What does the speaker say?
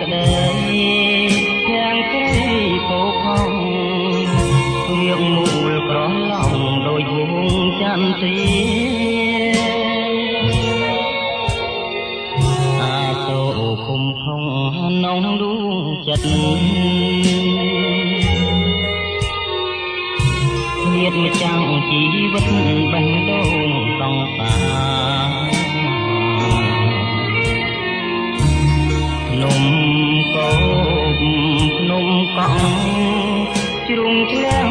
ក្តីទាំងស្រីពោផង រៀងមូលក្រឡំដោយវងចន្ទ្រា អាសូគុំខំនងដួងចិត្ត ជាតិម្ចាំងជីវិតបេះដូងសង្សារ ភ្នំកោបភ្នំកង់ជ្រុងធ្លា